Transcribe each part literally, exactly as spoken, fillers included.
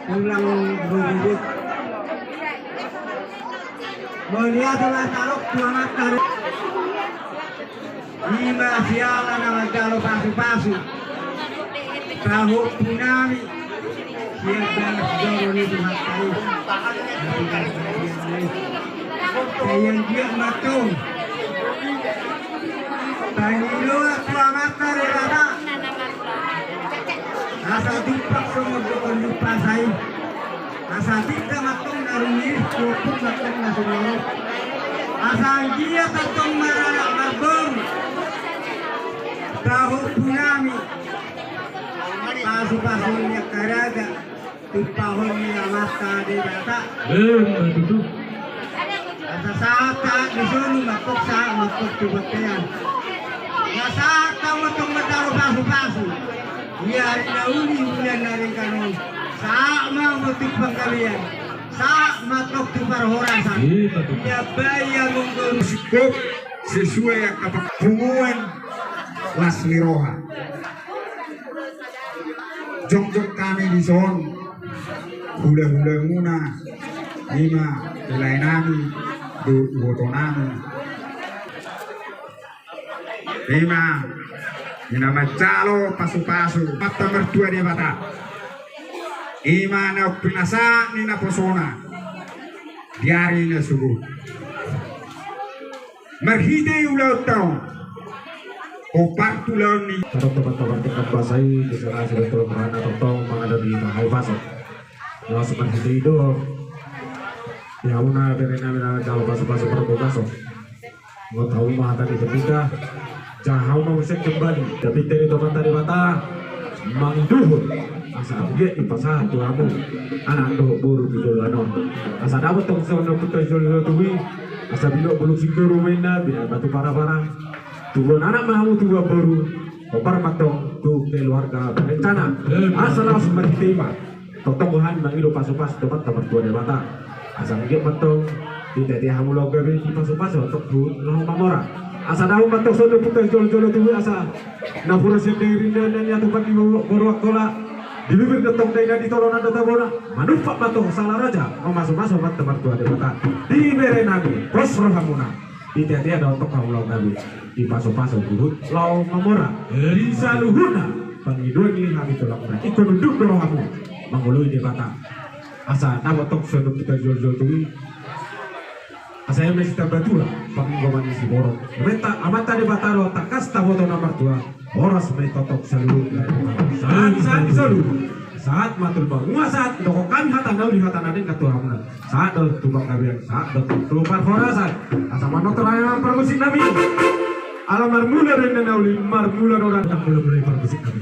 Ulang rururut. Mauliate ma taon tu amanta. Ima siala na manjalo pasupasu. Pahompu nami. Siap balas joro ni Tuhanta i. Sai anggiat ma tong. Pangidoan tu amanta Debata. Asa tumpak songon dohot lupa sai. Asa tingka ma tong na rumiris, tumpak ma tong na sumorop. Asa anggiat ma tong maranak marboru. Pahompu nami. Pasupasu ni angka raja. Tumpahon ni amanta Debata. Emma tutu. Asa sahat-sahat ni solu, ma tong sahat ma tong tu bontean. Asa sahat ma tong manjalo pasupasu. Di ari na uli, bulan na denggan on. Sahat ma tong tu panggabean. Sahat ma tong tu parhorasan. Emma tutu. Ia bae ia monggo. Singkop sesuai angka punguan las ni roha. Jongjong hami dison, hulahulamuna, ima, lae nami, dohot iboto nami. Ima, i na manjalo pasupasu, Amanta Martua Debata. Ima naung pinasahat ni naposona di ari na sogot. Marhite ulaonta on, hombar tu ulaon ni. Tongtong, tongtong, tongtong, basa i, di sana sudah tolong merana, tongtong, mangadopi hau paso. Laos marhite i do. Di hamuna bere nami na jalo pasupasu, parbau paso. Ngot hamu ma hata ni pandita. Jaha hamu ma muse kembali. Tapi teri tomanta Debata. Mangidohon. Asa anggiat dipasahat tu hamu. Anak dohot boru di joloan on. Asa dapot tong songon ompunta di jolo-jolo tubu i. Asa bilok bulung singkoru ma inna, binahen batu parapara. Tubuan anak ma hamu tubuan boru. Hombar ma tong tu keluarga berencana. Asa laos marhite i ma. Tongtong hami mangido pasupasu tu Amanta Martua Debata. Asa anggiat ma tong ditea-tea hamu laho gabe, dipasupasu tong tu laho mamora. Asa dapot ma tong songon ompunta di jolo-jolo tubu i asa napuran sian denggan ni atupan di boru Angkola. Di bibir do tong dainang, di tolonan do tabona. Manumpak ma tong sala raja, mamasumasu Amanta Martua Debata. Di bere nami, pos rohamuna. Ditea-tea do tong hamu laho gabe, dipasupasu huhut laho mamora. Di saluhutna pangidoan ni hami tulangmuna. Ingkon unduk do rohamu mangoloi Debata. Asa dapot tong songon ompunta di jolo-jolo tubu i. Asa eme sitamba tua, panggoman ni siborok. Amanta, Amanta Debata do tangkas taboto na martua. Horas ma i tongtong saluhutna. Sahat, sahat ni solu. Sahat ma tulang. Nunga sahat, dohonon hami hata na uli, hata na denggan tu hamuna. Sahat do tu panggabean, sahat do tu parhorasan. Asa manang tongon parmusik nami. Ala marmula do inna na uli, marmula do, dang mula-mula i parmusik nami.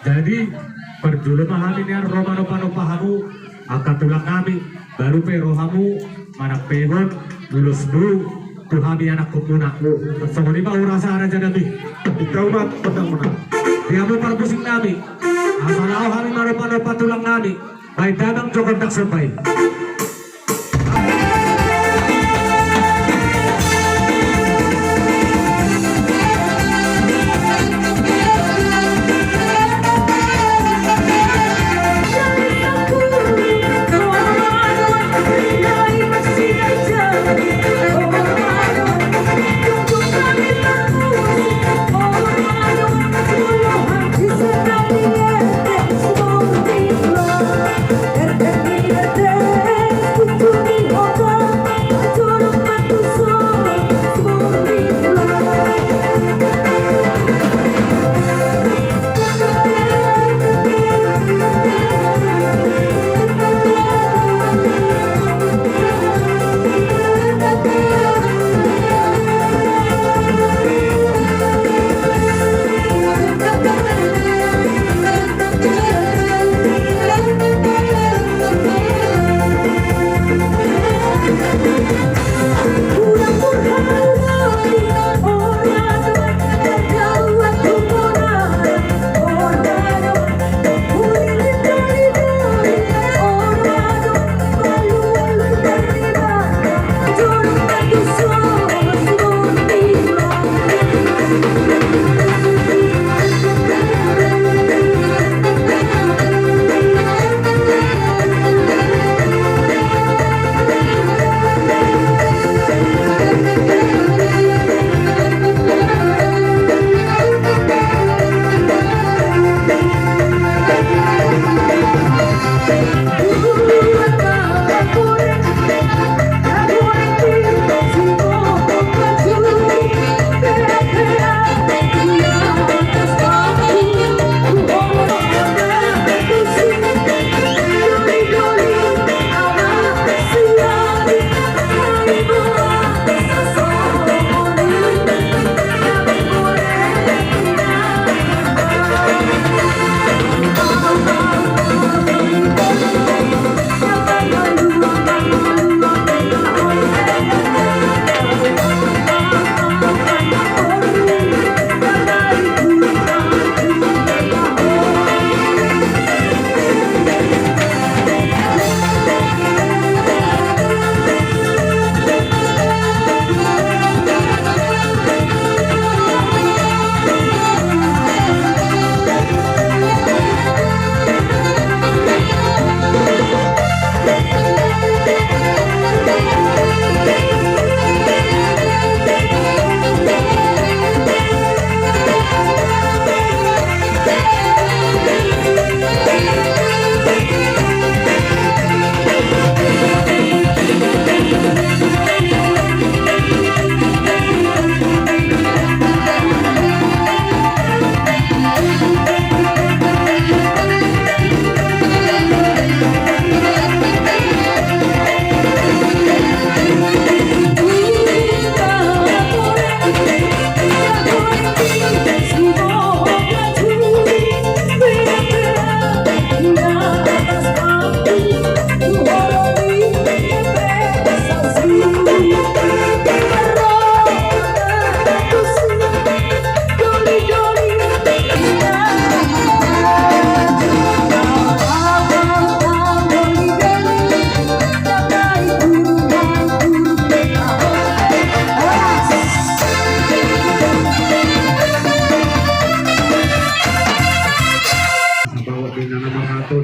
Jadi, parjolo ma hami nian ro manomba-nomba hamu, angka tulang nami, baru pe ro hamu manampehon ulosmu tu hami anakkonmuna. Songon i ma hurasa raja nami. Di hamu parmusik nami. Asa laho hami manomba-nomba tulang nami. Baen damang jo gondang somba i.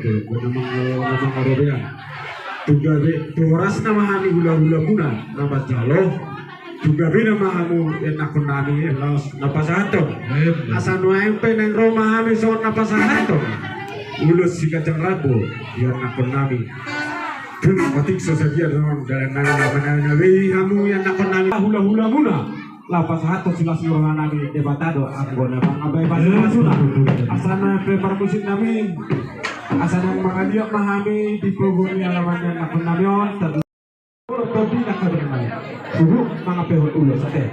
Oke, oke, memang, memang ada dia. Tu gabe, tu horasna ma hami hula-hulamuna na manjalo. Tu gabena ma hamu ianakkonnami laos na pasahathon. Asa nuaeng pe naeng ro ma hami songon na pasahathon ulos siganjang rambu ianakkonnami. Tung patik so sadia dohot dalan nami na manang na bei hamu ianakkonnami hula-hulamuna. Laho pasahathon silas ni rohanami, Debata do anggo na mangabai pasupasuna. Asa nuaeng pe parmusiknami, asa naeng mangaliat ma hami di pogu ni alaman ni anakkonnami on. Tondi na kabarnami suhut mangampehon ulos ate.